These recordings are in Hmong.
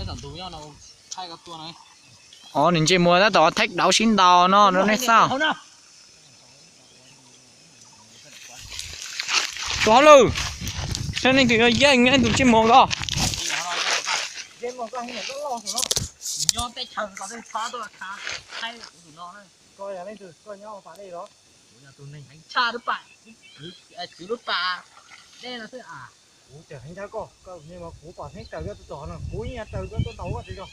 Os, nws ntsej muag tab tom theb dauv sib ntaus no rau nej xauj. Tus hauj lwm, saib leej twg yuav yeej leej tus ntsej muag ko. Kuv tseem heev tshaj koj, koj niag mas kuv pom heev taws koj tus tod no, kuv yeej taws koj tuaj ntaus koj tsis tso.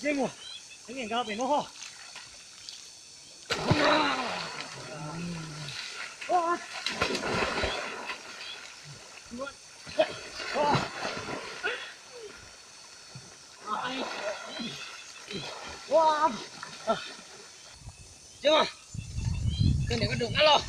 Yeej ua, yeej nqa pem no ho. Koj niam koj dum qab los.